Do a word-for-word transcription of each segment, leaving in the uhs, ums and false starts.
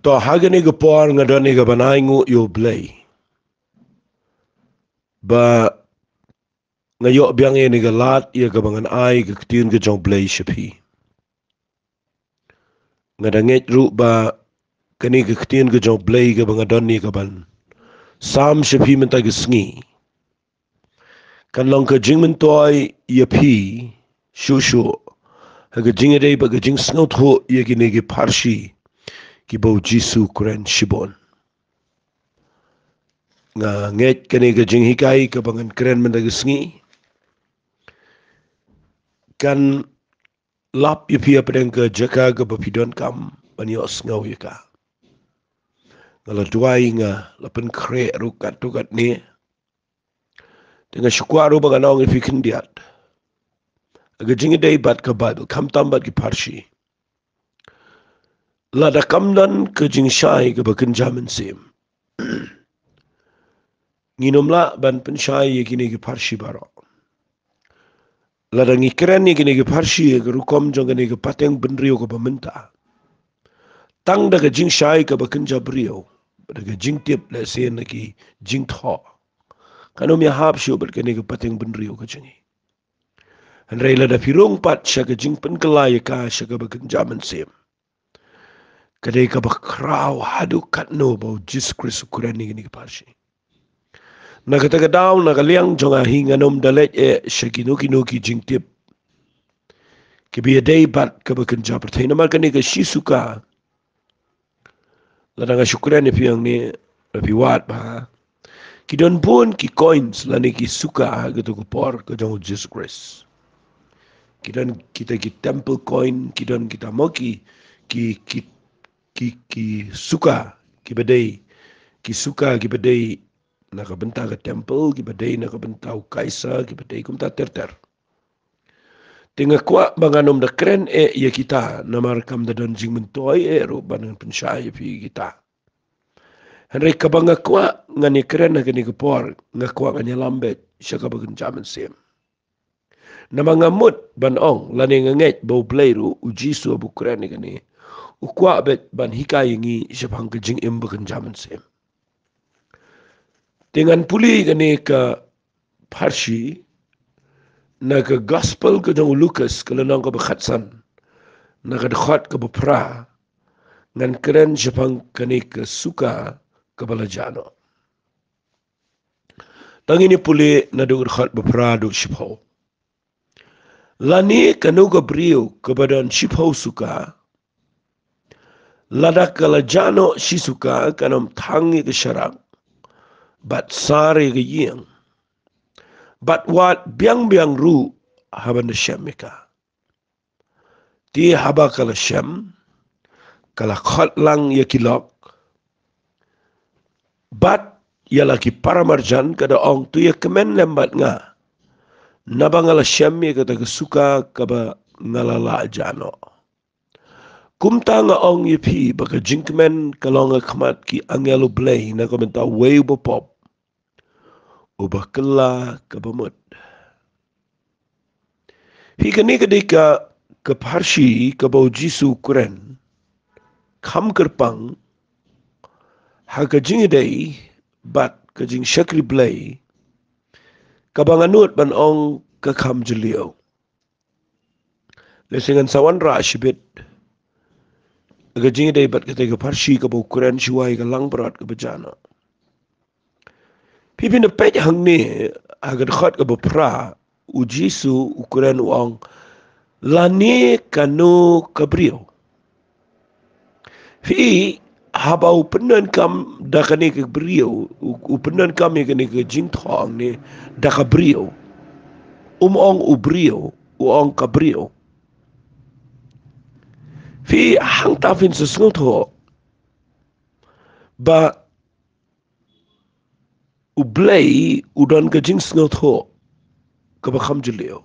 To ha kane ka por nga don ïa ka ban ainguh ïa U Blei ba nga ïoh biang ïa kane ka lad ïa kaba ngan ai ka ktien ka jong U Blei sha phi. Nga da ngeit ruh ba kane ka ktien ka jong U Blei kaba nga don ïa ka ban sam sha phi mynta ka sngi kan long ka jingmyntoi ïa phi shuh shuh ha ka jingïadei bad ka jingsngewthuh ïa kine ki pharshi kiba U Jisu u kren shibun. Nga ngeit kane ka jinghikai kaba ngan kren mynta ka sngi kan lap ïa phi hapdeng ka jaka kaba phi donkam ban ïohsngew ïa ka. Nga la duwai, nga la pynkhreh ruh katto katne. Te nga shu kwah ruh ba ngan ong ïa phi khyndiat, ha ka jingïadei bad ka Baibl, khamtam bad ki pharshi, lada kam don ka jingshai kaba kynja mynsiem, ngin ym lah ban pynshai ïa kine ki pharshi baroh. Lada ngi kren ïa kine ki pharshi ha ka rukom jong kane ka pateng bynriew kaba mynta tang da ka jingshai kaba kynja briew, da ka jingtip lehse na ki jingthoh, kan ym ïahap shuh bad kane ka pateng bynriew ka jong ngi. Hynrei lada phi rung pat sha ka jingpynkylla ïa ka sha kaba kynja mynsiem, ka dei kaba khraw haduh katno ba U Jisu Khrist u kren ïa kine ki pharshi. Na kata ka daw, na ka liang jong nga hi, ngan ym da leit eh sha kino kino ki jingtip kiba ïadei bad kaba kynja pyrthei, namar kane ka shi suka, lada nga shu kren ïa phi hangne, lada phi wad bha, ki don bun ki coins lane ki suka ha kata ka por ka jong U Jisu Khrist. Ki don kita ki temple coin, ki don kita mo ki, ki, ki, ki, ki suka kiba dei, ki suka kiba dei na ka bynta ka temple, kiba dei na ka bynta u Kaisar, kiba dei kumta ter ter. Te nga kwah ba ngan ym da kren eh ïa kita, namar kam da don jingmyntoi eh ruh ba ngan pynshai ïa phi ïa kita. Hynrei kaba nga kwah ngan ïa kren ha kane ka por, nga kwah ngan ïalam beit sha kaba kynja mynsiem. Namar nga mut ban ong, lane nga ngeit ba U Blei ruh, U Jisu haba u kren ïa kane, u kwah beit ban hikai ïa ngi shaphang ka jingim ba kynja mynsiem. Te ngan pule kane ka pharshi na ka Gospel ka jong u Lukas, ka lynnong kaba khatsan, na ka dkhot kaba phra, ngan kren shaphang kane ka suka kaba la jah noh. To ngin ïa pule naduh ka dkhot ba phra haduh shiphew. Lane kano ka briew kaba don shiphew suka, lada ka la jah noh shi suka, kan ym thang ïa ka sharak bad sar ïa ka ïing, bad wad biang biang ruh haban da shem ïa ka. Te haba ka la shem, ka la khot lang ïa ki lok bad ïa la ki paramarjan, ka da ong, to ïa kmen lem bad nga, naba nga la shem ïa kata ka suka kaba nga la lah jah noh. Kumta nga ong ïa phi ba ka jingkmen ka long ha khmat ki angel U Blei na ka bynta uwei uba pop, uba kylla kaba mut. Phi, kane ka dei ka, ka pharshi kaba U Jisu u kren kham kyrpang ha ka jingïadei bad ka jingshakri Blei, kaba nga nud ban ong ka kham jylliew. Lehse ngan sa wanrah shibit ha ka jingïadei bad kata ka pharshi kaba u kren shuwa ïa ka langbrot kaba jah noh. Phi, phin da peit hangne ha ka dkhot kaba phra, U Jisu u kren u ong, lane kano ka briew. Phi, haba u pyndonkam da kane ka briew, u, u pyndonkam ïa kane ka jingthoh hangne da ka briew, um ong u briew, u ong ka briew. Phi, hangta phin sa sngewthuh ba U Blei u don ka jingsngewthuh kaba kham jylliew.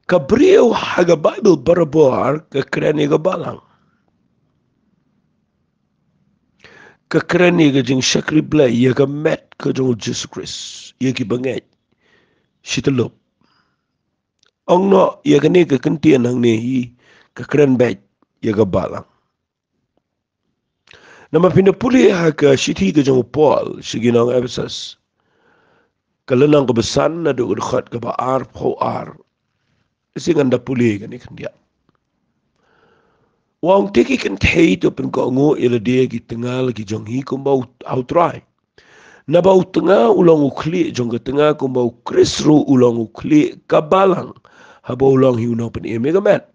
Ka briew ha ka Baibl barabor ka kren ïa ka balang, ka kren ïa ka jingshakri Blei, ïa ka met ka jong U Jisu Khrist, ïa ki bangeit shi tyllup. Ong noh ïa kane ka kyntien hangne hi, ka kren beit ïa ka balang. Namar phin da pule ha ka shithi ka jong u Paul sha ki nong Ephesus, ka lynnong kaba san naduh ka dkhot kaba arphew ar. Shi ngan da pule kane khyndiat. U ong, te ki kynthei to pynkohnguh ïa lade ha ki tnga la ki jong hi kumba u, ha u Trai. Naba u tnga u long u khlieh jong ka tnga, kumba u Khrist ruh u long u khlieh ka balang, haba u long hi u nongpynim ïa ka met.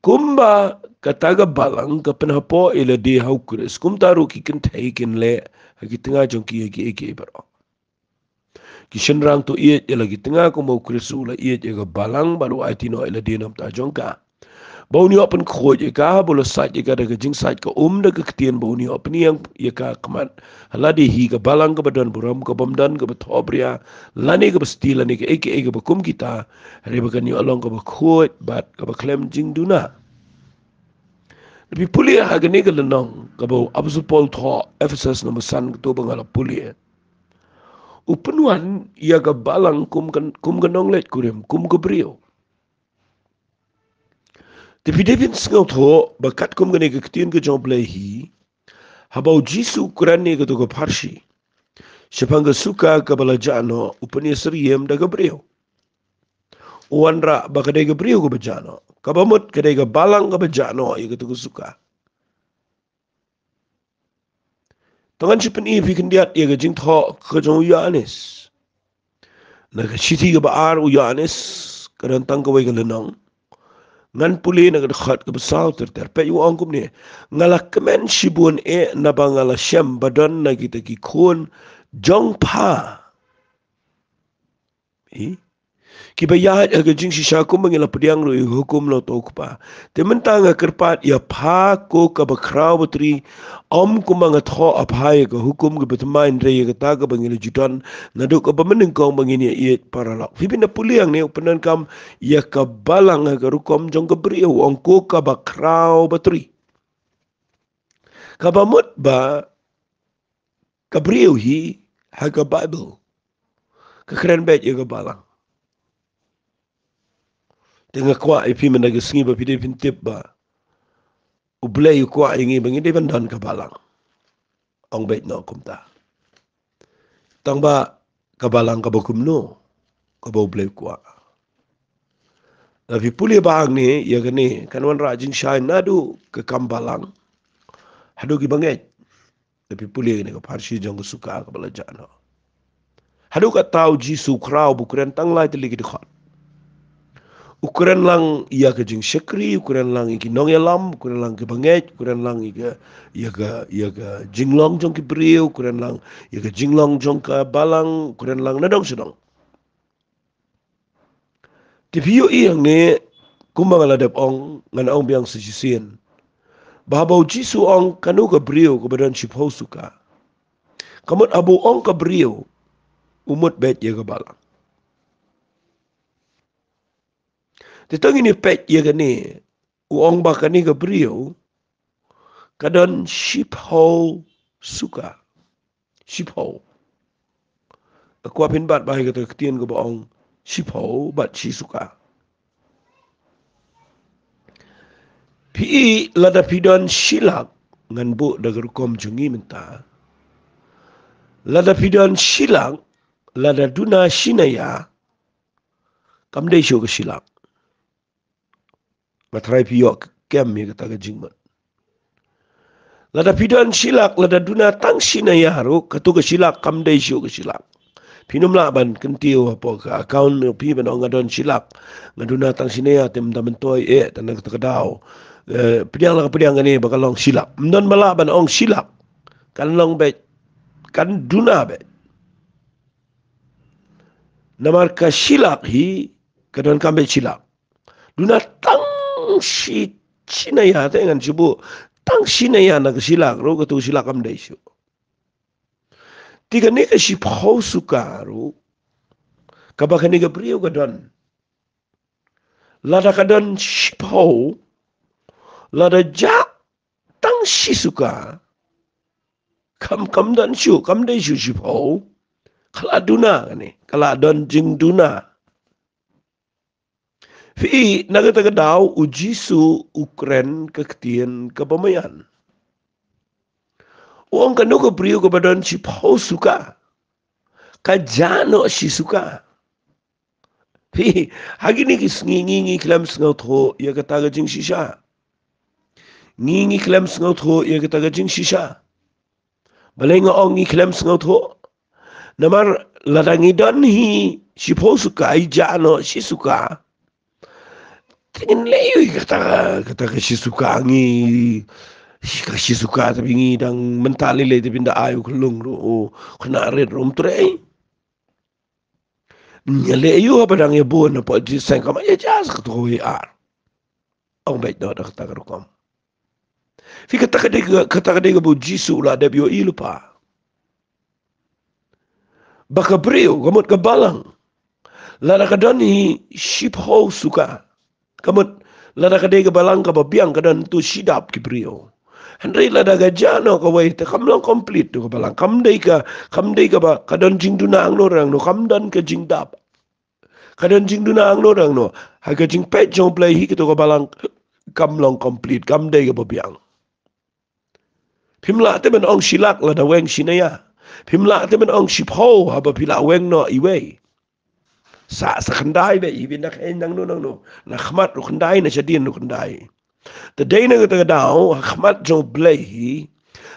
Kumba kata ka balang ka pynhapoh ïa lade ha u Khrist, kumta ruh ki kynthei kin leh ha ki tnga jong ki ha kiei kiei baroh. Ki shynrang to ïeit ïa la ki tnga kumba u Khrist u la ïeit ïa ka balang bad u aiti noh ïa lade na bynta jong ka, ba un ïoh pynkhuid ïa ka, ba u la sait ïa ka da ka jingsait ka um da ka ktien, ba un ïoh pynïeng ïa ka khmat ha lade hi ka balang kaba don burom, kabym don kaba thohbria lane kaba stil lane kaei kaei kaba kum kita, hynrei ba kan ïoh long kaba khuid bad kaba khlem jingduna. Phi pule ha kane ka lynnong kaba u Apostol Paul thoh, Ephesus number san, kato ba nga la pule, u pynwan ïa ka balang kum ka, kum ka nongleit kurim, kum ka briew. Te phi dei phin sngewthuh ba katkum kane ka ktien ka jong U Blei hi, haba u Jisu u kren ïa kato ka pharshi shaphang ka suka kaba la jah noh, u pynïasyriem da ka briew. U wanrah ba ka dei ka briew kaba jah noh, kaba mut ka dei ka balang kaba jah noh ïa kato ka suka. To ngan shu pyni ïa phi khyndiat ïa ka jingthoh ka jong u Ïoannis. Na ka shithi kaba ar u Ïoannis, ka don tang kawei ka lynnong. Ngan pule na ka dkhot kaba saw ter ter. Peit, u ong kumne: Nga la kmen shibun eh naba nga la shem ba don na kita ki khun jong pha, hi, kiba ïaid ha ka jingshisha kumba ngi la pdiang ruh ïa ka hukum na uta u kpa. Te mynta nga kyrpad ïa pha, ko kaba khraw batri, ym kumba nga thoh ha pha ïa ka hukum kaba thymmai, hynrei ïa kata kaba ngi la ju don naduh kaba mynnyngkong ba ngin ïaieit paralok. Phi, phin da pule hangne u pyndonkam ïa ka balang ha ka rukom jong ka briew, u ong ko kaba khraw batri. Kaba mut ba ka briew hi ha ka Baibl ka kren beit ïa ka balang. Te nga kwah ïa phi mynta ka sngi ba phi dei phin tip ba U Blei u kwah ïa ngi ba ngi dei ban don ka balang. Ong beit noh kumta. Tang ba ka balang kaba kumno kaba U Blei u kwah? Lada phi pule ba hangne, ïa kane kan wanrah jingshai naduh ka kam balang haduh ki bangeit. Lada phi pule kane ka pharshi jong ka suka kaba la jah noh, haduh katta u Jisu u khraw ba u kren tang lai tylli ki dkhot. U kren lang ïa ka jingshakri, u kren lang ïa ki nongïalam, u kren lang ki bangeit, u kren lang ïa ka, ïa ka, ïa ka jinglong jong ki briew, u kren lang ïa ka jinglong jong ka balang, u kren lang nadong shadong. Te phi ïohi hangne, kumba nga la dep ong, ngan ong biang sa shisien, ba haba u Jisu u ong kano ka briew kaba don shiphew suka, ka mut haba u ong ka briew, u mut beit ïa ka balang. Te to ngin ïa peit ïa kane, u ong ba kane ka briew ka don shiphew suka. Shiphew. Nga kwah phin bat bha ïa kata ka ktien kaba ong shiphew bad shi suka. Phi, lada phi don shi lak, ngan buh da ka rukom jong ngi mynta. Lada phi don shi lak, lada duna shi naïa, kam dei shuh ka shi lak. Nga tharai phi ïoh kem ïa kata ka jingmut. Lada phi don shi lak, lada duna tang shi naïa ruh, kato ka shi lak kam dei shuh ka shi lak. Phin ym lah ban kyntiew hapoh ka account jong phi ban ong nga don shi lak, nga duna tang shi naïa, te mynta myntoi eh, tang na kata ka daw, eh, pdiang la ka pdiang kane ba ka long shi lak. Ym don ba lah ban ong shi lak. Kan long beit, kan duna beit. Namar ka shi lak hi ka donkam beit shi lak. Duna tang shi, shi naïa te ngan shu buh tang shi naïa na ka shi lak ruh, kato shi lak kam dei shuh. Te kane ka shiphew suka ruh, kaba kane ka briew ka don, lada ka don shiphew, lada jah tang shi suka, kam, kam don shuh, kam dei shuh shiphew. Ka la duna kane, ka la don jingduna. Phi, na kata ka daw u Jisu u kren ka ktien kaba maïan. U ong kano ka briew kaba don shiphew suka ka jah noh shi suka. Phi, ha kine ki sngi ngi, ngi khlem sngewthuh ïa kata ka jingshisha. Ngi, ngi khlem sngewthuh ïa kata ka jingshisha. Balei nga ong ngi khlem sngewthuh? Namar lada ngi don hi shiphew suka, i jah noh shi suka, te ngin leh aïu ïa kata, kata ka shi suka ngi, shi, ka shi suka, tapi ngi dang mynta lei lei, tapi nda ai u khyllung ruh, u khynnah rit ruh um treh. Ngi leh aïu haba dang ïa bun hapoh jingïaseng, kam ai ïa jia sa katto kawei ar. Ong beit noh da kata ka rukom. Phi, kata ka dei ka, kata ka dei kaba u Jisu u la dep ïohi lypa. Ba ka briew, ka mut ka balang, lada ka don hi shiphew suka, ka mut lada ka dei ka balang kaba biang ka don to shidap ki briew. Hynrei lada ka jah noh kawei te kam long complete to ka balang. Kam dei ka, kam dei kaba ka don jingduna hangno re hangno, kam don ka jingdap. Ka don jingduna hangno re hangno. Ha ka jingpeit jong u Blei hi kato ka balang kam long complete, kam dei kaba biang. Phim lah te ban ong shi lak lada weng shi naïa. Phim lah te ban ong shiphew haba phi la weng noh iwei. Sa, sa khyndai beit hi, phin da kheiñ nangno nangno. Na khmat ruh khyndai, na shadien ruh khyndai. Te dei na kata ka daw, ha khmat jong u Blei hi,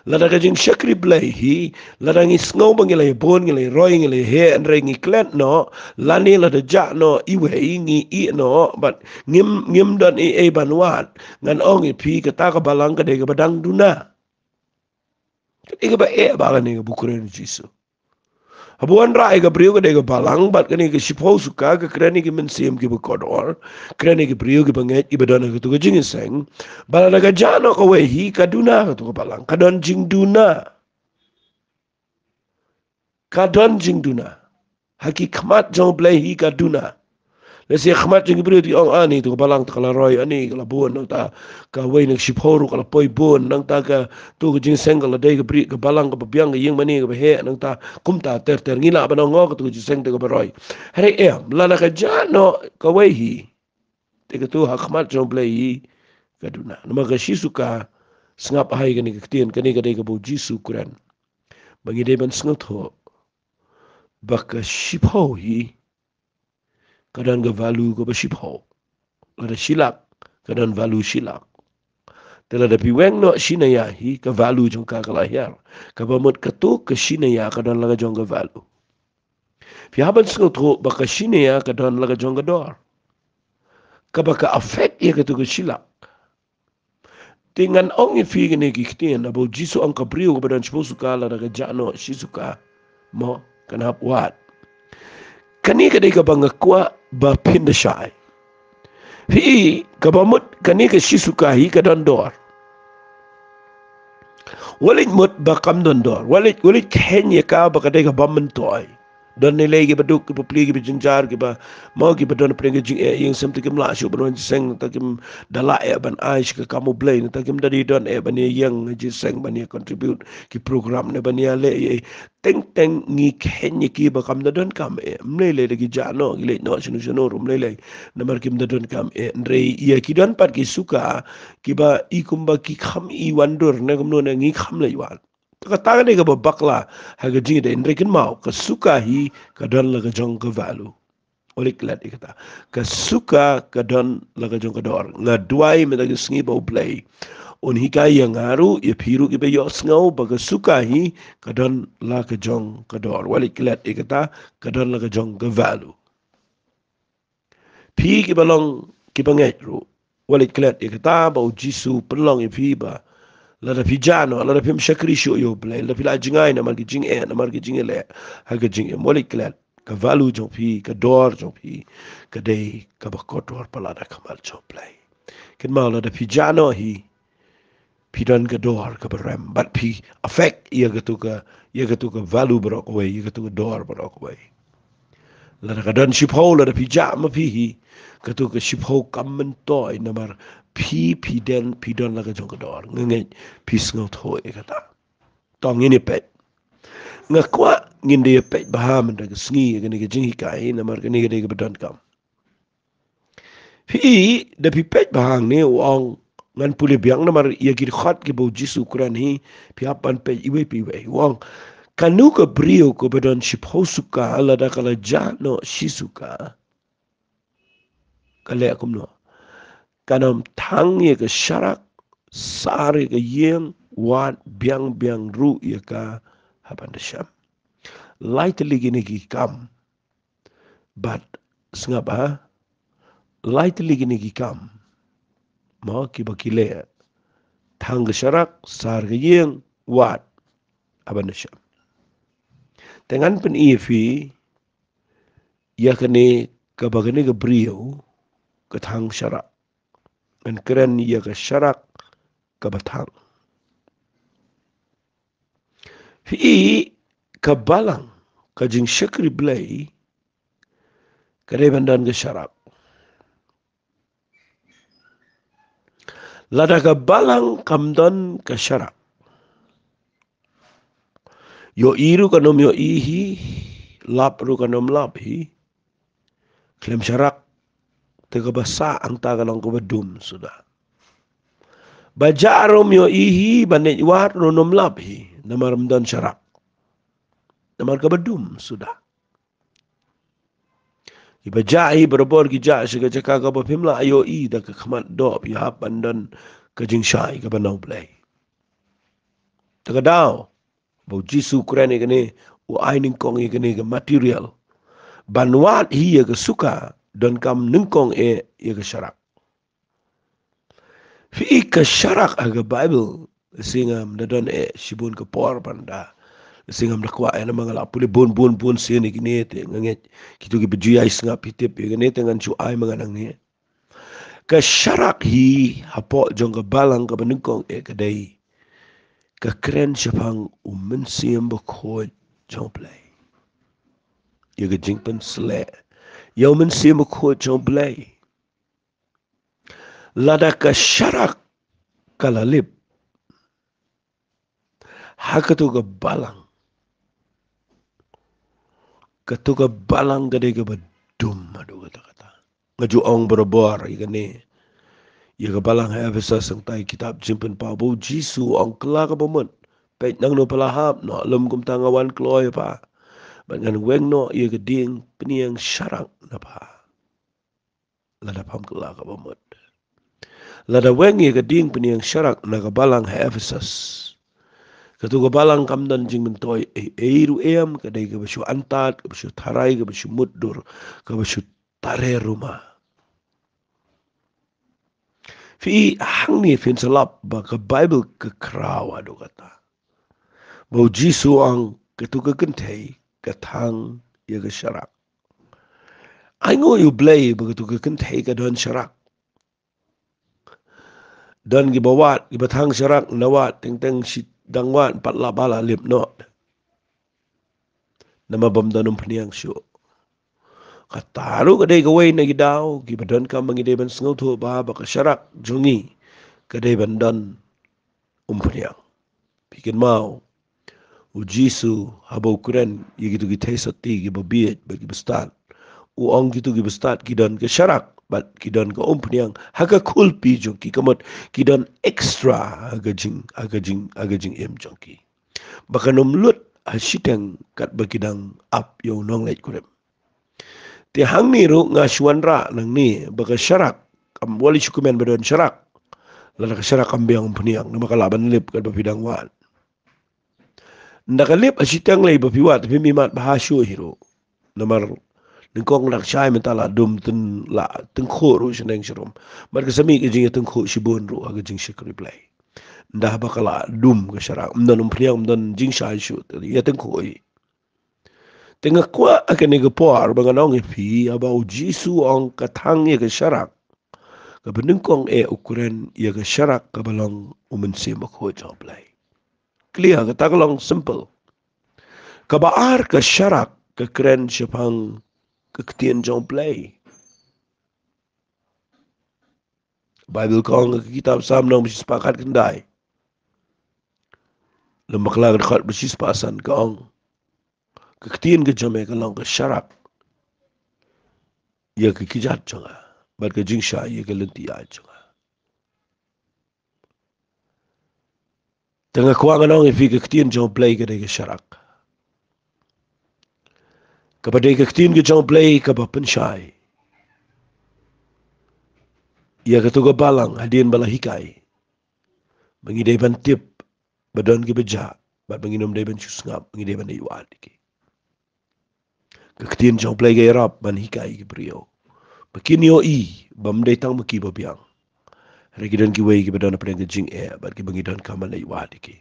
lada ka jingshakri Blei hi, lada ngi sngew ba ngi la ïa bun, ngi la ïa roi, ngi la ïa heh, hynrei ngi klet noh, lane lada jah noh iwei, ngi ïeh noh, bad ngim, ngim don ei ei ban wad. Ngan ong ïa phi, kata ka balang ka dei kaba dang duna. Ka dei kaba eh ba kane kaba u kren u Jisu. Haba wanrah ïa ka briew ka dei ka balang bad kane ka shiphew suka, ka kren ïa ki mynsiem kiba kordor, kren ïa ki briew kiba ngeit kiba don ha kato ka jingïaseng. Ba lada ka jah noh kawei hi, ka duna kato ka balang, ka don jingduna. Ka don jingduna. Ha ki khmat jong u Blei hi ka duna. Lehse ha khmat jong ki briew te ki ong, ani to ka balang te ka la roi, ani ka la bun, nangta kawei na ka shiphew ruh ka la poi bun, nangta kato ka jingïaseng ka la dei ka bri-, ka balang kaba biang, ka ïing mane kaba heh, nangta kumta ter ter, ngi lah ban ong, oh, kato ka jingïaseng te kaba roi. Hynrei em, lada ka jah noh kawei hi, te kato ha khmat jong u Blei hi ka duna. Namar ka shi suka, sngap ha kane ka ktien, kane ka dei kaba u Jisu u kren. Ba ngi dei ban sngewthuh ba ka shiphew hi ka don ka value kaba shiphew. Lada shi lak, ka don value shi lak. Te lada phi weng noh shi naïa hi, ka value jong ka ka la hiar. Kaba mut kato ka shi naïa ka don la ka jong ka value. Phi hap ban sngewthuh ba ka shi naïa ka don la ka jong ka dor, kaba ka affect ïa kato ka shi lak. Te ngan ong ïa phi kane ki ktien, haba u Jisu u ong ka briew kaba don shiphew suka lada ka jah noh shi suka, mo, kan hap wad. Kane ka dei kaba nga kwah ba phin da shai. Phi, kaba mut kane ka shi suka hi ka don dor. Wat leit mut ba kam don dor. Wat leit, wat leit kheiñ ïa ka ba ka dei kaba myntoi. Don lei lei kiba duk, kiba plie, kiba jynjar, kiba, mo, kiba don pdeng ka jingeh ïing sem, te kim lah shuh ban wan jingïaseng, te kim da lah eh ban ai sha ka kam u Blei, te kim da dei don eh ban ïa ïeng jingïaseng, ban ïa contribute ki program ne ban ïa leh ïa. Teng teng ngi kheiñ ïa ki ba kam da donkam eh. Ym lei lei da ki jah noh, ki leit noh shano shano ruh, ym lei lei. Namar kim da donkam eh. Hynrei ïa ki don pat ki suka kiba i kumba ki kham i wan dur ne kumno ne, ngi kham leit wan. Te kata ka dei kaba bakla ha ka jingïadei, hynrei kynmaw, ka suka hi ka don la ka jong ka value. Wat leit klet ïa kata. Ka suka ka don la ka jong ka dor. Nga duwai mynta ka sngi ba u Blei un hikai ïa nga ruh, ïa phi ruh kiba ïohsngew, ba ka suka hi ka don la ka jong ka dor. Wat leit klet ïa kata, ka don la ka jong ka value. Phi kiba long kiba ngeit ruh, wat leit klet ïa kata ba u Jisu u pynlong ïa phi ba lada phi jah noh, lada phim shakri shuh ïa u Blei, lada phi la jngai namar ki jingeh, namar ki jingeh leh ha ka jingim, wat leit klet, ka value jong phi, ka dor jong phi ka dei kaba kordor palat ha khmat jong u Blei. Kynmaw, lada phi jah noh hi, phi don ka dor kaba rem, bad phi affect ïa katu ka, ïa katu ka value baroh kawei, ïa katu ka dor baroh kawei. Lada ka don shiphew, lada phi jah ma phi hi, katu ka shiphew kam myntoi, namar phi, phi don, phi don la ka jong ka dor. Nga ngeit phi sngewthuh ïa kata. To ngin ïa peit. Nga kwah ngin da ïa peit bha mynta ka sngi ïa kane ka jinghikai, namar kane ka dei kaba donkam. Phi, da phi peit bha hangne, u ong, Ngan pule biang namar ïa ki dkhot kiba u Jisu u kren hi, phi hap ban peit iwei pa iwei. U ong, kano ka briew kaba don shiphew suka lada ka la jah noh shi suka, ka leh kumno? Kan ym thang ïa ka sharak, sar ïa ka ïing, wad biang biang ruh ïa ka ha ban da sham. Lai tylli kine ki kam. Bad sngap ha, lai tylli kine ki kam, mo, kiba ki leh. Thang ka sharak, sar ka ïing, wad ha ban da sham. Te ngan pyni ïa phi ïa kane, kaba kane ka briew ka thang sharak. Ngan kren ïa ka sharak kaba thang. Phi i, ka balang, ka jingshakri Blei, ka dei ban don ka sharak. Lada ka balang kam don ka sharak, ïohi ruh kan ym ïohi hi, lap ruh kan ym lap hi. Khlem sharak, te kaba sah hangta ka long kaba dum suda. Ba jah ruh ym ïohi hi, ba neh wad ruh ym lap hi, namar ym don sharak. Namar kaba dum suda. Kiba jah hi barabor ki jah sha ka jaka kaba phim lah ïohi da ka khmat doh, ïa hap ban don ka jingshai kaba na U Blei. Te ka daw ba u Jisu u kren ïa kane, u ai nyngkong ïa kane ka material ban wad hi ïa ka suka, donkam nyngkong eh ïa ka sharak. Phi i, ka sharak ha ka Baibl, sngewbha ngam da don eh shibun ka por ban da, sngewbha ngam da kwah eh namar nga la pule bun bun bun sien ïa kine, te nga ngeit kito kiba ju ïai sngap phi tip ïa kine, te ngan shu ai ma nga nangne. Ka sharak hi hapoh jong ka balang kaba nyngkong eh ka dei ka kren shaphang U Mynsiem Bakhuid jong U Blei. Ïa ka jingpynsleh ïa U Mynsiem Bakhuid jong U Blei. Lada ka sharak ka la lip ha kato ka balang, kato ka balang ka dei kaba dum haduh katta katta. Nga ju ong barabor ïa kane, ïa ka balang ha Ephesus, hangtai kitab Jingpynpaw ba u Jisu u ong, kylla kaba mut, peit nangno pha la hap noh, lym kumta nga wan kloi pha, bad ngan weng noh ïa ka diengpynieng sharak na pha. Lada pham kylla kaba mut, lada weng ïa ka diengpynieng sharak na ka balang ha Ephesus, kato ka balang kam don jingmyntoi ei ei ruh em, ka dei kaba shu antad, kaba shu tharai, kaba shu mutdur, kaba shu tare ruma. Phi i, hangne phin sa lap ba ka Baibl ka khraw haduh katta. Ba u Jisu u ong, kato ka kynthei ka thang ïa ka sharak. Ai nguh ïa U Blei ba kato ka kynthei ka don sharak. Don kiba wad, kiba thang sharak, na wad teng teng shi dang wad pat la ba la lip noh. Namar bym don umphniang shuh. Kata ruh ka dei kawei na ki daw kiba donkam ba ngi dei ban sngewthuh ba, ba ka sharak jong ngi ka dei ban don umphniang. Phi kynmaw, u Jisu haba u kren ïa kito ki theisotti kiba bieit bad kiba stad, u ong kito kiba stad ki don ka sharak bad ki don ka umphniang ha ka khulpi jong ki, ka mut ki don extra ha ka jing, ha ka jing, ha ka jingim jong ki. Ba kan ym lut ha shiteng katba ki dang ap ïa u nongleit kurim. Te hangne ruh nga shu wanrah nangne ba ka sharak, kam wali shu kmen ba don sharak lada ka sharak kam biang umphniang, namar ka lah ban lip katba phi dang wad. Ynda ka lip ha shiteng lei ba phi wad, phi mih mat bha shuh hi ruh. Namar nyngkong da ka shai mynta la dum tyn, la tyngkhuh ruh shaneng sharum. Bad ka sa mih ka jingïatyngkhuh shibun ruh ha ka jingshakri Blei. Ynda haba ka la dum ka sharak, ym don umphniang, ym don jingshai shuh, ïatyngkhuh hi. Te nga kwah ha kane ka por ba ngan ong ïa phi, haba u Jisu u ong ka thang ïa ka sharak, kaba nyngkong eh u kren ïa ka sharak kaba long U Mynsiem Bakhuid jong U Blei. Clear, kata ka long simple. Kaba ar, ka sharak ka kren shaphang ka ktien jong U Blei. Baibl ka ong ha ka kitab Salm nong ba shispah khatkhyndai, lem bakla ka dkhot ba shispah san, ka ong, ka ktien ka jong me ka long ka sharak ïa ka kjat jong nga, bad ka jingshai ïa ka lynti ïaid jong nga. Te nga kwah ngan ong ïa phi ka ktien jong U Blei ka dei ka sharak. Kaba dei ka ktien ka jong U Blei kaba pynshai ïa kato ka balang hadien ba la hikai ba ngi dei ban tip ba don kiba jah, bad ba ngin ym dei ban shu sngap, ba ngi dei ban ïa wad ïa ki. Ka ktien jong U Blei ka ïarap ban hikai ïa ki briew ba kin ïohi ba ym dei tang ma ki ba biang, hynrei ki don kiwei kiba don hapdeng ka jingeh bad kiba ngi donkam ban ïa wad ïa ki.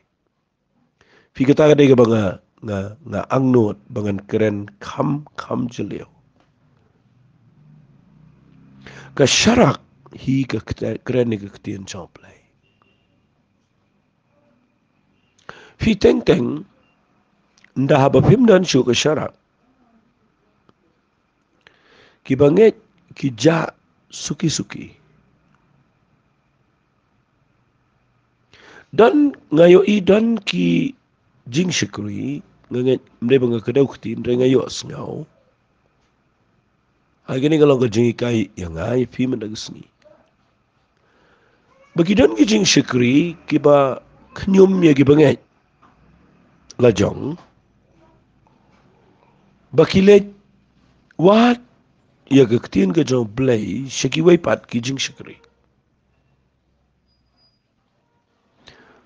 Phi, kata ka dei kaba nga, nga, nga angnud ba ngan kren kham, kham jylliew. Ka sharak hi ka kte-, kren ïa ka ktien jong U Blei. Phi, teng teng, ynda haba phim don shuh ka sharak, kiba ngeit ki jah suki suki. Don, nga ïohi don ki jingshakri, nga ngeit ym dei ba nga kdew kti, hynrei nga ïohsngew. Ha kane ka long ka jinghikai ïa nga ïa phi mynta ka sngi. Ba ki don ki jingshakri kiba khñium ïa kiba ngeit lajong, ba ki leit wad ïa ka ktien ka jong U Blei sha kiwei pat ki jingshakri.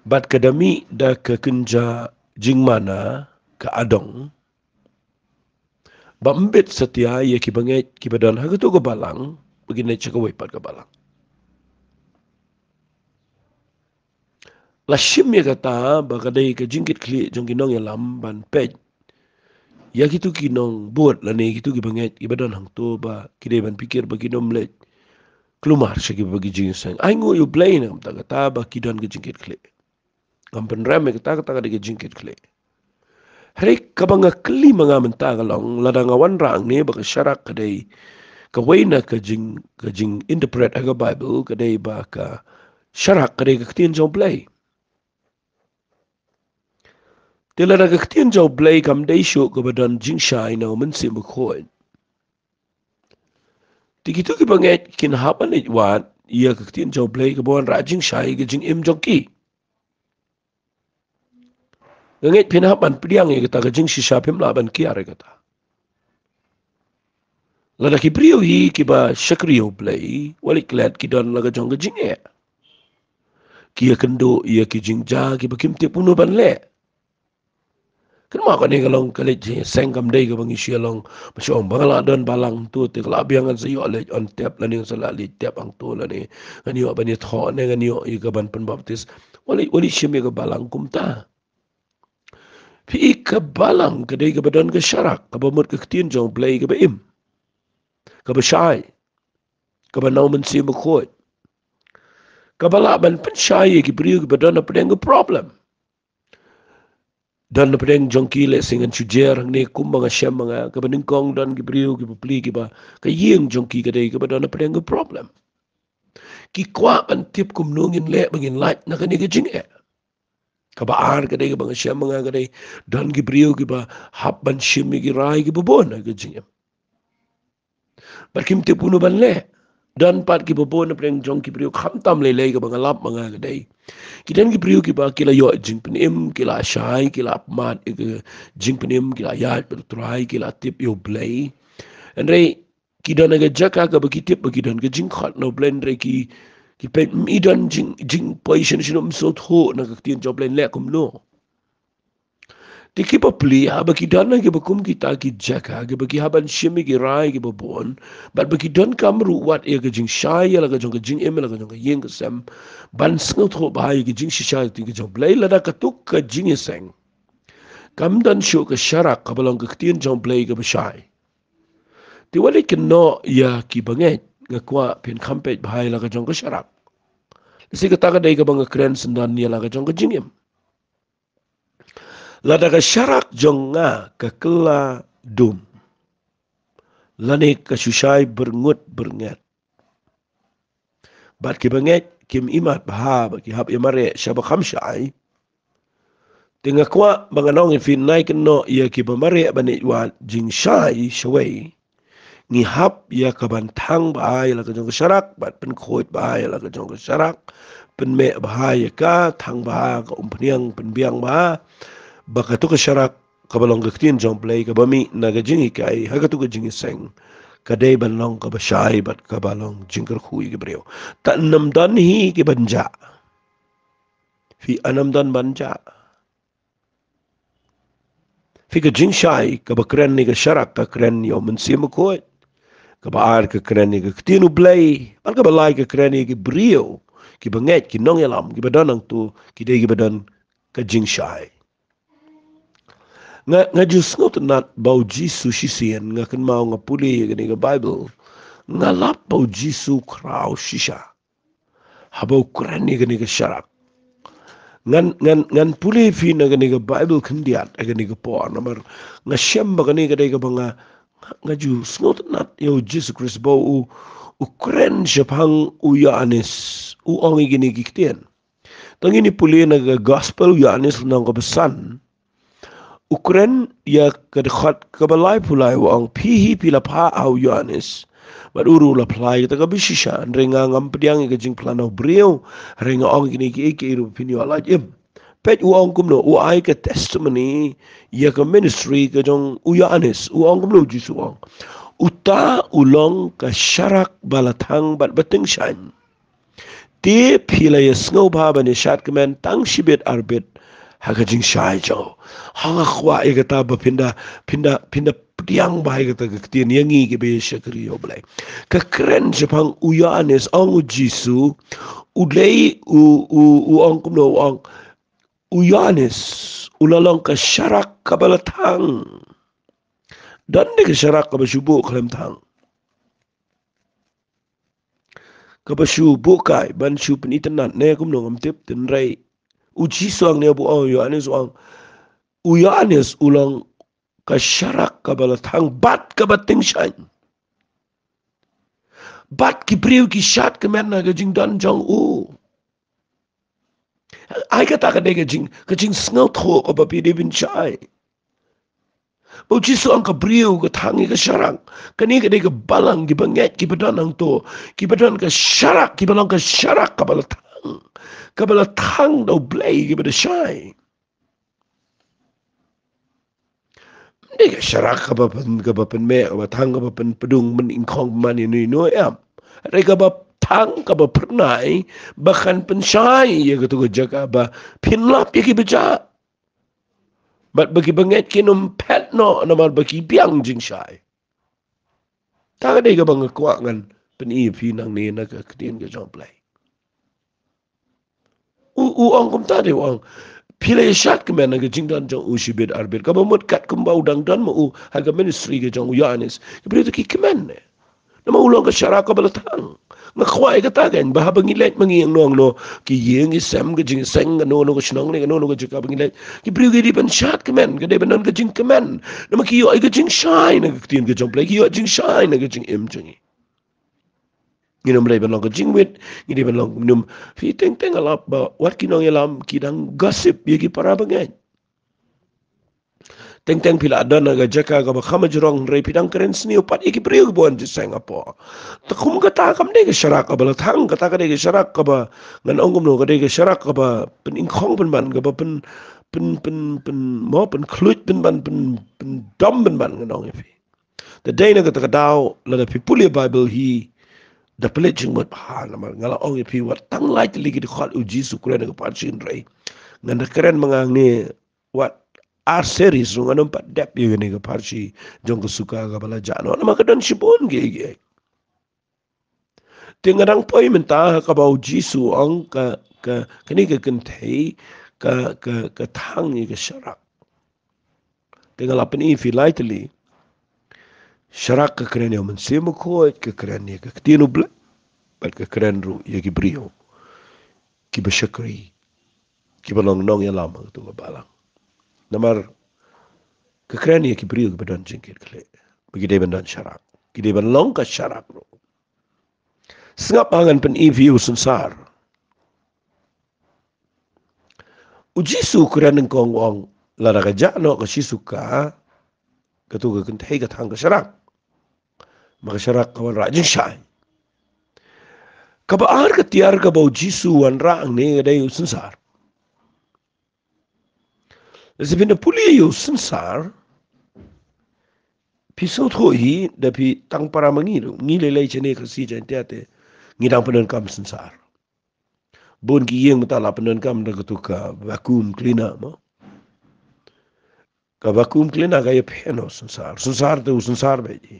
Bad ka da mih da ka kynja jingmana ka adong, ba ym bit satia ïa kiba ngeit kiba don ha kato ka balang ba kin leit sha kawei pat ka balang. La shim ïa kata ba ka dei ka jingkitkhlieh jong ki nongïalam ban peit ïa kito ki nongbud lane kito kiba ngeit kiba don hangto ba ki dei ban pyrkhat ba kin ym leit kulmar sha kiba ki jingïaseng. Ai nguh ïa U Blei na ka bynta kata ba ki don ka jingkitkhlieh. Ngam pynrem ïa kata, kata ka dei ka jingkitkhlieh. Hynrei kaba nga kylli ma nga mynta ka long, lada nga wanrah hangne ba ka sharak ka dei kawei na ka jing, ka jinginterpret ha ka Baibl, ka dei ba ka sharak ka dei ka ktien jong U Blei. Te lada ka ktien jong U Blei kam dei shuh kaba don jingshai na U Mynsiem Bakhuid, te kito kiba ngeit kin hap ban leit wad ïa ka ktien jong U Blei kaba wanrah jingshai ka jingim jong ki. Nga ngeit phin hap ban pdiang ïa kata ka jingshisha, phim lah ban kiar ïa kata. Lada ki briew hi kiba shakri ïa U Blei, wat leh klet, ki don la ka jong ka jingeh. Ki ïakynduh ïa ki jingjia kiba kim tip uno ban leh. Kynmaw, kane ka long ka leit jingïaseng, kam dei kaba ngi shu ïa long ba shu ong ba nga la don balang hangto te ka la biang ngan sa ïoh leit on tep lane ngan sa la leit tep hangto lane ngan ïoh ban ïathoh ne ngan ïoh ïa ka ban pynbaptis. Wat leh, wat leh shim ïa ka balang kumta. Phi, ka balang ka dei kaba don ka sharak, kaba mut ka ktien jong U Blei kaba im, kaba shai, kaba na U Mynsiem Bakhuid, kaba lah ban pynshai ïa ki briew kiba don hapdeng ka problem. Don hapdeng jong ki, lehse ngan shu jer hangne kumba nga shem ma nga, kaba nyngkong don ki briew kiba plie kiba ka ïing jong ki ka dei kaba don hapdeng ka problem. Ki kwah ban tip kumno ngin leh ba ngin lait na kane ka jingeh. Kaba ar ka dei kaba nga shem ma nga ka dei, don ki briew kiba hap ban shim ïa ki rai kiba bun ha ka jingim. Bad kim tip uno ban leh. Don pat kiba bun hapdeng jong ki briew, khamtam lei lei, kaba nga lap ma nga ka dei, ki don ki briew kiba ki la ïoh jingpynim, ki la shai, ki la mad ïa ka jingpynim, ki la ïaid bad U Trai, ki la tip ïa U Blei. Hynrei ki don ha ka jaka kaba ki tip ba ki don ka jingkhot na U Blei, hynrei ki, ki peit ym i don jing, jingpoi shano shano, ym sngewthuh na ka ktien jong U Blei, leh kumno. Te kiba plie, haba ki don ha kiba kum kita ki jaka kiba ki hap ban shim ïa ki rai kiba bun, bad ba ki donkam ruh wat ïa ka jingshai ïa la ka jong ka jingim, ïa la ka jong ka ïing ka sem, ban sngewthuh bha ïa ka jingshisha ka ktien ka jong U Blei, lada kato ka jingïaseng kam don shuh ka sharak kaba long ka ktien jong U Blei kaba shai, te wat leh kynnoh ïa kiba ngeit, nga kwah phin kham peit bha ïa la ka jong ka sharak. Lehse kata ka dei kaba nga kren syndon ïa la ka jong ka jingim. Lada ka sharak jong nga ka kylla dum, lane ka shu shai byrngut byrnget, bad kiba ngeit kim imat bha, bad ki hap ïa mareh shaba kham shai, te nga kwah ba ngan ong ïa phi, nai kynnoh ïa kiba mareh ban ïa wad jingshai shawei. Ngi hap ïa ka ban thang bha ïa la ka jong ka sharak, bad pynkhuid bha ïa la ka jong ka sharak, pynmeh bha ïa ka, thang bha, ka umphniang pynbiang bha, ba katu ka sharak kaba long ka ktien jong U Blei kaba mih na ka jinghikai ha katu ka jingïaseng ka dei ban long kaba shai bad kaba long jingkyrkhu ïa ki briew. Te ym don hi ki ban jah. Phi, ym don ban jah. Phi, ka jingshai kaba kren ïa ka sharak ka kren ïa U Mynsiem Bakhuid. Kaba ar ka kren ïa ka ktien U Blei. Bad kaba lai ka kren ïa ki briew, kiba ngeit, ki nongïalam, kiba don hangto, ki dei kiba don ka jingshai. Nga, nga ju sngewtynnat ba U Jisu shisien, nga kynmaw nga pule ïa kane ka Baibl, nga lap ba U Jisu u khraw shisha haba u kren ïa kane ka sharak. Ngan, ngan, ngan pule ïa phi na kane ka Baibl khyndiat ha kane ka por, namar nga shem ba kane ka dei kaba nga, nga ju sngewtynnat ïa U Jisu Khrist ba u, u kren shaphang u Ïoannis, u ong ïa kine ki ktien. Te ngin ïa pule na ka Gospel u Ïoannis lynnong kaba san. U kren ïa ka dkhot kaba laiphew lai, u ong, phi hi phi la phah ha u Ïoannis, bad u ruh u la phla ïa kata kaba shisha, hynrei nga ngam pdiang ïa ka jingphla na u briew, hynrei nga ong ïa kine kiei kiei ruh ba phin ïoh lait im. Peit u ong kumno, u ai ka testimony ïa ka ministry ka jong u Ïoannis. U ong kumno, U Jisu u ong, uta u long ka sharak ba la thang bad ba tyngshaiñ. Te phi la ïasngewbha ban ïashad kmen tang shibit arbit ha ka jingshai jong u. Ha, nga kwah ïa kata ba phin da, phin da, phin da pdiang bha ïa kata ka ktien, ïa ngi kiba ïa shakri ïa U Blei. Ka kren shaphang u Ïoannis, ong U Jisu, u Blei, u, u, u ong kumno, u ong, u Ïoannis u la long ka sharak kaba la thang. Don de ka sharak kaba shu buh khlem thang, kaba shu buh kai ban shu pynitynnat ne kumno ngam tip, hynrei U Jisu hangne u ong, u Ïoannis u ong, u Ïoannis u long ka sharak kaba la thang bad kaba tyngshaiñ. Bad ki briew ki shad kmen ha ka jingdon jong u. Ai kata ka dei ka jing, ka jingsngewthuh kaba phi dei ban shai. Ba U Jisu u ong ka briew ka thang ïa ka sharak. Kane ka dei ka balang, kiba ngeit, kiba don hangto, kiba don ka sharak, kiba long ka sharak kaba la thang, kaba la thang da U Blei, kiba da shai. Ym dei ka sharak kaba pyn, kaba pynmeh, kaba thang, kaba pynpdung, pyningkhong, pynman ïano ïano, em. Hynrei kaba thang, kaba phyrnai ba kan pynshai ïa katu ka jaka ba phin lap ïa kiba jah, bad ba kiba ngeit kin ym phet noh namar ba ki biang jingshai. Kata ka dei kaba nga kwah ngan pyni ïa phi nangne na ka ktien ka jong U Blei. U, u ong kumta de, u ong, phi la ïashad kmen ha ka jingdon jong u shibit arbit, kaba mut katkum ba u dang don ma u ha ka ministry ka jong u Ïoannis, ki briew te ki kmen ne. Namar u long ka sharak kaba la thang. Nga kwah ïa kata kein, ba haba ngi leit ma ngi ïa nongno, ki ïing ki sem, ka jingseng, kano kano ka shnong ne kano kano ka jaka ba ngi leit, ki briew ki dei ban shad kmen, ka dei ban don ka jingkmen. Namar ki ïoh ïa ka jingshai na ka ktien ka jong U Blei, ki ïoh jingshai na ka jingim jong ngi. Ngin ym dei ban long ka jingwit, ngin dei ban long, ngin ym, phi, teng teng nga lap ba wat ki nongïalam ki dang gossip ïa ki para bangeit. Teng teng phi la don ha ka jaka kaba kham jrong, hynrei phi dang kren sniew pat ïa ki briew kiba wan jingïaseng hapoh. Te kum kata kam dei ka sharak kaba la thang, kata ka dei ka sharak kaba, ngan ong kumno, ka dei ka sharak kaba pyningkhong pynman, kaba pyn, pyn, pyn, pyn, mo, pynkhluit pynman, pyn, pyndom pynman, ngan ong ïa phi. Te dei na kata ka daw, lada phi pule Baibl hi, da pynleit jingmut bha, namar nga la ong ïa phi, wat tang lai tylli ki dkhot U Jisu u kren ha ka pharshi, hynrei ngan da kren ma nga hangne wat ar series ruh ngan ym pat dep ïa kane ka pharshi jong ka suka kaba la jah noh, namar ka don shibun kiei kiei. Te nga dang poi mynta ha kaba U Jisu u ong ka, ka, kane ka kynthei ka, ka, ka thang ïa ka sharak. Te nga la pyni ïa phi lai tylli. Sharak ka kren ïa U Mynsiem Bakhuid, ka kren ïa ka ktien U Blei, bad ka kren ruh ïa ki briew kiba shakri, kiba long nongïalam ha katu ka balang. Namar ka kren ïa ki briew kiba don jingkitkhlieh, ba ki dei ban don sharak, ki dei ban long ka sharak ruh. Sngap ha, ngan pyni ïa phi u synsar. U Jisu u kren nyngkong, u ong, lada ka jah noh ka shi suka, katu ka kynthei ka thang ka sharak, ma ka sharak ka wanrah jingshai. Kaba ar ka tiar kaba u Jisu u wanrah hangne ka dei u synsar. Lada phi pule ïa u synsar, phi sngewthuh hi, da phi tang para ma ngi ruh, ngi lei lei shane ka shi jan te te, ngi dang pyndonkam synsar. Bun ki ïing mynta la pyndonkam da katu ka vacuum cleaner mo. Ka vacuum cleaner ka ïapher noh synsar. Synsar te u synsar beit hi.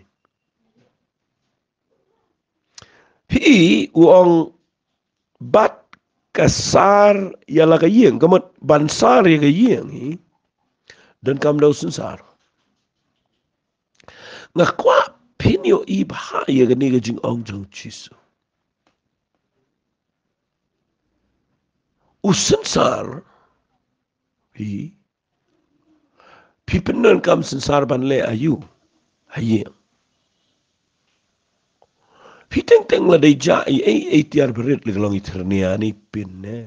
Phi u ong bad ka sar ïa la ka ïing, ka mut ban sar ïa ka ïing hi donkam da u synsar. Nga kwah phin ïohi bha ïa kane ka jingong jong u Jisu. U synsar hi, phi pyndonkam synsar ban leh aïu ha ïing? Phi teng teng la dei ja ei ei ei tiar barit, la ka long i tyrnia ne i pin ne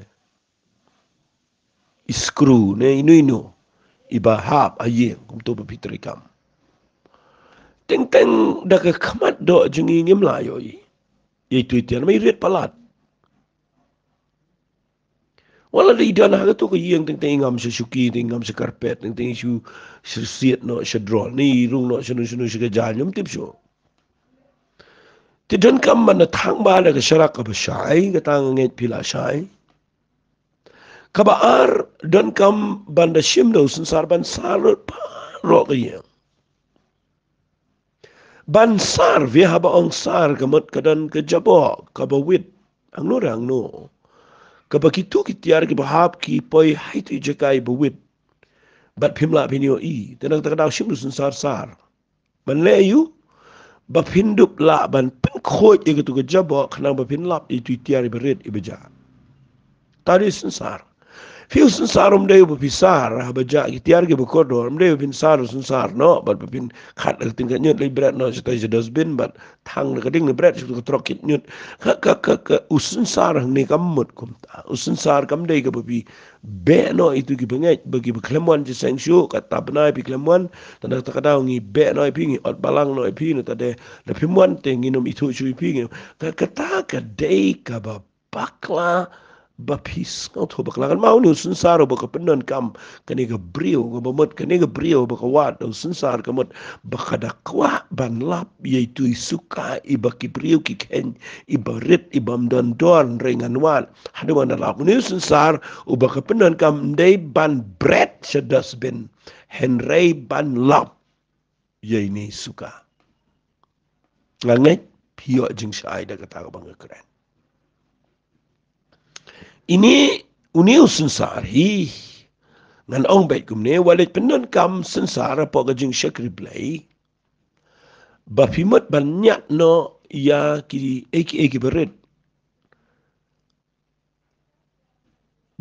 i skru ne ino ino iba hap ha ïing, kumto ba phi treikam. Teng teng da ka khmat doh jong ngi ngim lah ïohi ïa itu i tiar, ma i rit palat. Wat la dei i don ha kato ka ïing teng teng i ngam sha shuki, teng i ngam sha carpet, teng teng i shu syrsied noh sha drawer, ne i rung noh shano shano sha ka jaiñ, ngam tip shuh. Te donkam ban da thang bha da ka sharak kaba shai, kata nga ngeit phi la shai. Kaba ar, donkam ban da shim da u synsar ban sar lut baroh ka ïing. Ban sar, phi haba ong sar ka mut ka don ka jaboh kaba wit hangno re hangno, kaba kitu ki tiar kiba hap ki poi ha itu i jaka iba wit. Bad phim lah phin ïohi. Te na kata ka daw shim da u synsar sar. Ban leh aïu? Ba phin dup lah ban pynkhuid ïa katu ka jaboh khnang ba phin lap ïa itu i tiar iba rit iba jah. Kata dei u synsar. Phi u synsar um dei ba phi sar haba jah ki tiar kiba kordor, um dei ba phin sar u synsar noh bad ba phin khat da ka tyngkhuid ñiut leit bret noh shatei sha dustbin bad thang da ka ding leit bret sha katu ka trok kit ñiut. Ka, ka, ka, ka, u synsar hangne kam mut kumta. U synsar kam dei kaba phi beh noh ïa itu kiba ngeit, ba kiba khlem wan shisha shuh, kata bnai phi khlem wan, te na kata ka daw ngi beh noh ïa phi, ngi ot balang noh ïa phi, nangta de lada phim wan te ngin ym ithuh shuh ïa phi, ngi, ka, kata ka dei kaba bakla, ba phi sngewthuh bakla. Kan mut une u synsar uba ka pyndonkam kane ka briew, kaba mut kane ka briew ba ka wad da u synsar ka mut ba ka da kwah ban lap ïa itu i suka iba ki briew ki kheiñ, iba rit, iba ym don dor, hynrei ngan wad. Haduh ba ngan da lap. Une u synsar uba ka pyndonkam ym dei ban bret sha dustbin, hynrei ban lap ïa ine i suka. Nga ngeit phi ïoh jingshai da kata kaba nga kren. Ine, une u synsar hi, ngan ong beit kumne, wat leit pyndonkam synsar hapoh ka jingshakri Blei, ba phi mut ban ñiad noh ïa kiei kiei kiba rit,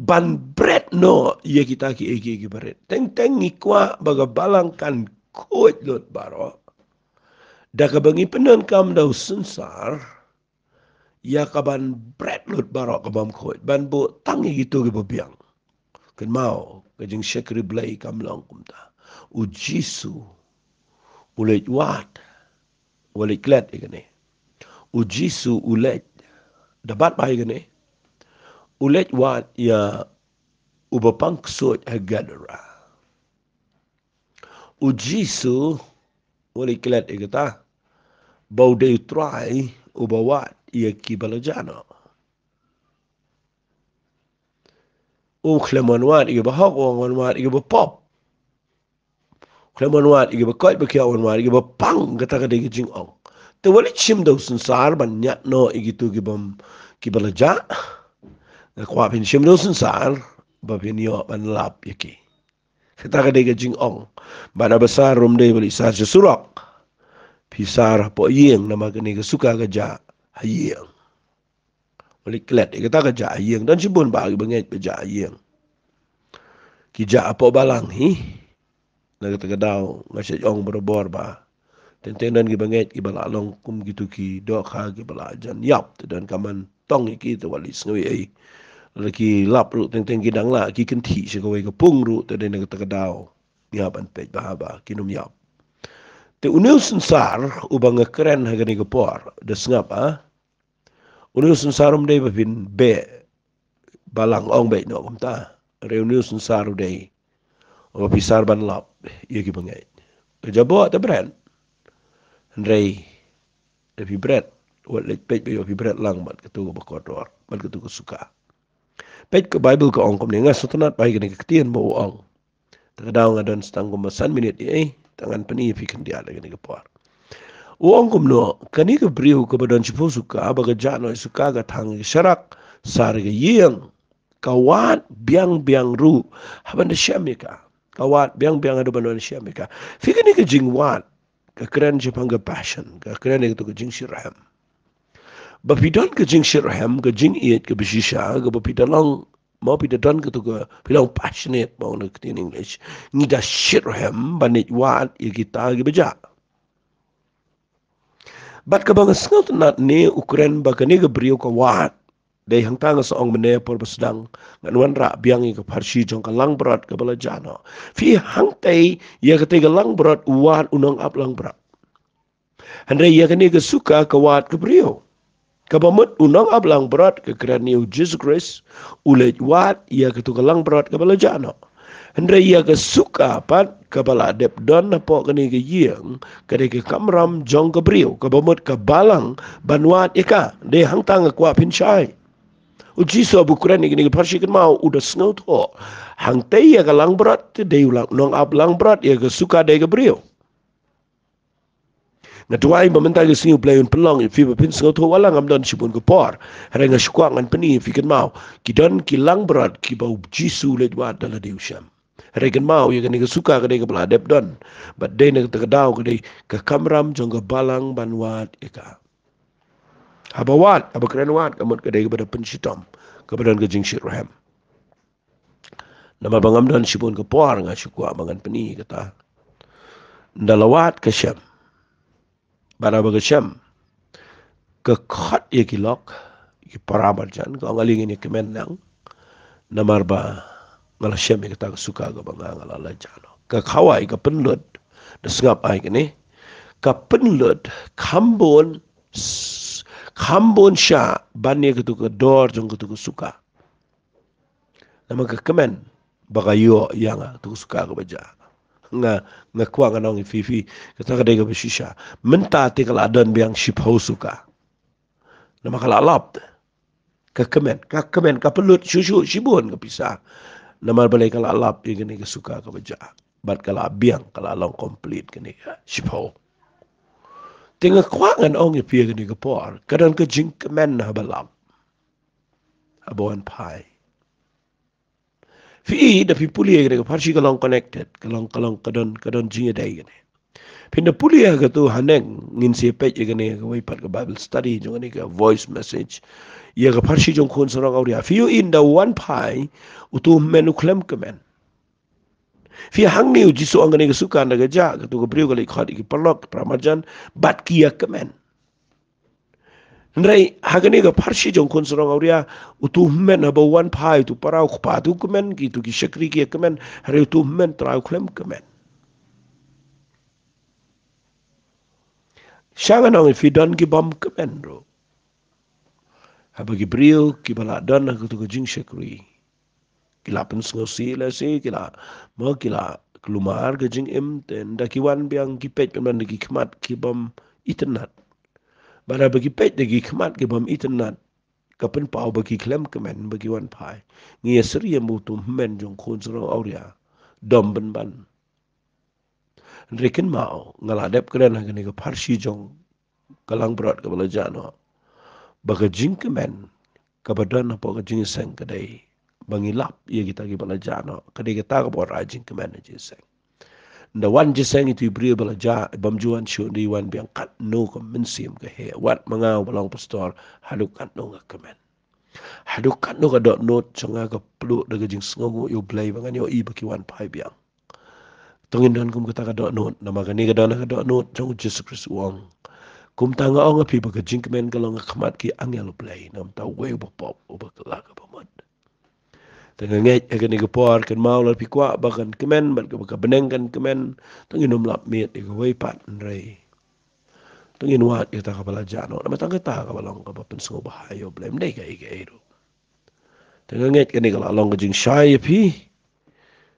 ban bret noh ïa kita kiei kiei kiba rit. Teng teng ngi kwah ba ka balang kan khuid lut baroh da kaba ngi pyndonkam da u synsar ïa ka ban bret lut baroh ka bym khuid, ban buh tang ïa kito kiba biang. Kynmaw, ka jingshakri Blei kam long kumta. U Jisu u leit wad, u leit klet ïa kane. U Jisu u leit, da bat bha ïa kane, u leit wad ïa uba pang ksuid ha Gadara. U Jisu u leit klet ïa kata, ba u dei u Trai uba wad ïa kiba la jah noh. U khlem wan wad ïa kiba hok, u wan wad ïa kiba pop. Khlem wan wad ïa kiba koit ba khiah, wan wad ïa kiba pang, kata ka dei ka jingong. Te wat leit shim da u synsar ban ñiad noh ïa kito kibym, kiba la jah. Nga kwah phin shim da u synsar ba phin ïoh ban lap ïa ki. Kata ka dei ka jingong. Bad haba sar ruh ym dei ba leit sar sha surok. Phi sar hapoh ïing namar kane ka suka ka jah ha ïing. Wat leit klet ïa kata ka jah ha ïing. Don shibun bah kiba ngeit ba jah ha ïing. Ki jah hapoh balang hi. Na kata ka daw nga shait ong barabor ba teng teng don kiba ngeit kiba la long kum kito ki dohkha kiba la jan ïap, te donkam ban tong ïa ki, te wat leit sngew ei ei. Lada ki lap ruh teng teng ki dang lah ki kynthih sha kawei ka pung ruh, te dei na kata ka daw ngi hap ban peit bha ba kin ym ïap. Te une u synsar uba nga kren ha kane ka por, da sngap, ah? Une u synsar um dei ba phin beh balang, ong beit noh kumta. Hynrei une u synsar u dei ba phi sar ban lap ïa ki bangeit. Ka jaboh te bret. Hynrei da phi bret, wat leit peit ba ïoh phi bret lang bad katu kaba kordor, bad katu ka suka. Peit ka Baibl ka ong kumne, nga sngewtynnat ba ïa kane ka ktien ba u ong. Te ka daw nga don tang kumba san minit ïa, eh, te ngan pyni ïa phi khyndiat ïa kane ka por. U ong kumno, kane ka briew kaba don shiphew suka, ba ka jah noh ïa suka, ka thang ïa ka sharak, sar ïa ka ïing, ka wad biang biang ruh haban da shem ïa ka. Ka wad biang biang haduh ban da shem ïa ka. Phi, kane ka jingwad ka kren shaphang ka passion, ka kren ïa katu ka jingshitrhem. Ba phi don ka jingshitrhem, ka jingïeit kaba shisha, kaba phi da long, mo phi da don katu ka, phi long passionate, mo na ka ktien English. Ngi da shitrhem ban ïeit wad ïa kita kiba jah. Bad kaba nga sngewtynnat ne u kren ba kane ka briew ka wad. Dei hangta nga sa ong mynne por ba sdang, ngan wanrah biang ïa ka pharshi jong ka langbrot kaba la jah noh. Phi, hangtei ïa katei ka langbrot u wad u nongap langbrot. Hynrei ïa kane ka suka ka wad ka briew. Kaba mut u nongap langbrot, ka kren ïa u Jisu Khrist, u leit wad ïa katu ka langbrot kaba la jah noh. Hynrei ïa ka suka pat kaba la dep don hapoh kane ka ïing, ka dei ka kamram jong ka briew, kaba mut ka balang ban wad ïa ka. Dei hangta nga kwah phin shai. U Jisu haba u kren ïa kane ka pharshi, kynmaw, u da sngewthuh, hangtei ïa ka langbrot te dei u lang, nongap langbrot, ïa ka suka dei ka briew. Nga duwai ba mynta ka sngi U Blei un pynlong ïa phi ba phin sngewthuh, wat la ngam don shibun ka por. Hynrei nga sngewkwah ngan pyni ïa phi, kynmaw, ki don ki langbrot kiba u Jisu u leit wad da lade u shem. Hynrei kynmaw, ïa kane ka suka ka dei kaba la dep don. Bad dei na kata ka daw ka dei ka kamram jong ka balang ban wad ïa ka. Haba wad, haba kren wad, ka mut ka dei kaba da pynshitom, kaba don ka jingshitrhem. Namar ba ngam don shibun ka por, nga sngewkwah ba ngan pyni kata. Ynda la wad ka shem. Bad haba ka shem, ka khot ïa ki lok, ki para marjan, ka ong, ale ngin ïa kmen lang. Namar ba nga la shem ïa kata ka suka kaba nga, nga la leit jah noh. Ka khawai, ka pynlut, da sngap ai kane. Ka pynlut kham bun, s-, kham bun shah ban ïa katu ka dor jong katu ka suka. Namar ka kmen ba ka ïoh ïa nga, katu ka suka kaba jah. Nga, nga kwah ngan ong ïa phi, phi, kata ka dei kaba shisha. Mynta te ka la don biang shiphew suka. Namar ka la lap. Ka kmen, ka kmen, ka pynlut shuh shuh shibun ka pisa. Namar balei, ka la lap ïa kane ka suka kaba jah. Bad ka la biang, ka la long complete kane ka shiphew. Te nga kwah ngan ong ïa phi ïa kane ka por, ka don ka jingkmen haba lap, haba wan phai. Phi, da phi pule ïa kane ka pharshi, ka long connected, ka long, ka long, ka don, ka don jingïadei kane. Phin da pule ïa katu haneng, ngin sa peit ïa kane kawei pat ka Bible study jong kane ka voice message. Ïa ka pharshi jong khun sarong awria. Phi ïohi, ynda wan phai utu u hynmen, u khlem kmen. Phi, hangne u Jisu u ong kane ka suka ynda ka jah, katu ka briew ka leit khot ïa ki paralok, ki para marjan, bad ki ïa kmen. Hynrei ha kane ka pharshi jong khun sarong awria, utu u hynmen haba u wan phai, utu u para u kpa te u kmen, kitu ki shakri ki ïa kmen, hynrei utu u hynmen, Trai, u khlem kmen. Sha ngan ong ïa phi, don ki bym kmen ruh. Haba ki briew kiba la don ha katu ka jingshakri, ki la pynsngewsih lehse, ki la, mo, ki la kulmar ka jingim, te ynda ki wan biang, ki peit pynban da ki khmat ki bym itynnad. Bad haba ki peit da ki khmat ki bym itynnad, ka pynpaw ba ki khlem kmen, ba ki wan phai. Ngi ïa syriem ba utu u hynmen jong khun sarong awria dom pynban. Hynrei kynmaw, nga la dep kren ha kane ka pharshi jong ka langbrot kaba la jah noh, ba ka jingkmen kaba don hapoh ka jingïaseng ka dei ba ngi lap ïa kita kiba la jah noh, ka dei kata kaba wanrah jingkmen ha jingïaseng. Ynda wan jingïaseng, itu i briew ba la jah, bym ju wan shuh, ynda i wan biang, katno ka mynsiem ka heh. Wat ma nga uba long pastor, haduh katno nga kmen. Haduh katno ka dohnud jong nga ka pluh da ka jingsngewnguh ïa U Blei ba ngan ïohi ba ki wan phai biang. To ngin don kum kata ka dohnud, namar kane ka don ka dohnud jong u Jisu Khrist, u ong, kumta nga ong ïa phi ba ka jingkmen ka long ha khmat ki angel U Blei, na ka bynta uwei uba pop, uba kylla kaba mut. Te nga ngeit ha kane ka por, kynmaw, lada phi kwah ba kan kmen, bad kaba ka bneng kan kmen, to ngin ym lap miet ïa kawei pat, hynrei To ngin wad ïa kata kaba la jah noh, namar tang kata kaba long kaba pynsngewbha ïa U Blei, ym dei kaei kaei ruh. Te nga ngeit kane ka la long ka jingshai ïa phi.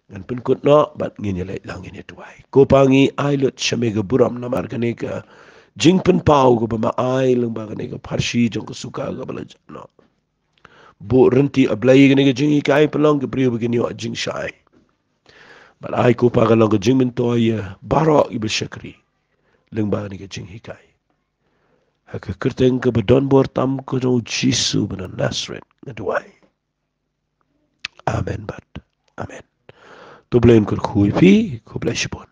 Ngan pynkut noh bad ngin ïa leit lang, ngin ïa duwai. Ko Pa, ngi ai lut sha me ka burom namar kane ka jingpynpaw kaba me ai lyngba kane ka pharshi jong ka suka kaba la jah noh. Buh ryntih, A Blei, kane ka jinghikai, pynlong ki briew ba kin ïoh jingshai. Bad ai, ko Pa, kan long ka jingmyntoi ïa baroh kiba shakri lyngba kane ka jinghikai. Ha ka kyrteng kaba don bor tam ka jong U Jisu ba na Nasareth nga duwai. Amen bad amen. To U Blei un kyrkhu ïa phi, khublei shibun.